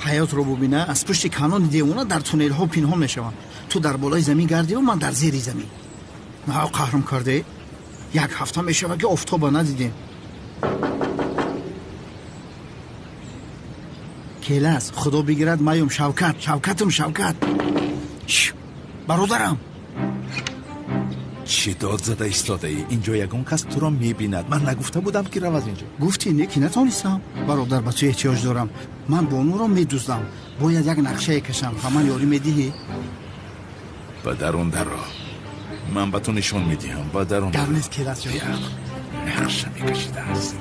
Ҳаётро бубина, аз пушти канони девона дар туннелҳо пинҳон мешаванд. Ту дар болои замин гардиву ман дар зери замин. На қаҳрм карде, як ҳафта мешавад, ки офтоба надидем. Келас, худо бигирад, маём. Шавкат, Шавкатам, Шавкат, бародарам. Чӣ дод зада истодаӣ? Инҷо ягон кас туро мебинад. Ман нагуфта будам, ки рав аз инҷо? Гуфтӣ, не ки натонистам. Бародар, ба ту эҳтиёҷ дорам. Ман бонуро медуздам, бояд як нақшае кашам. Ба ман ёрӣ медиҳӣ? Ба дарун даро, ман ба ту нишон медиҳам. Ба дарун. Гап нест, Келас ҷон. Нақша мекашидааст.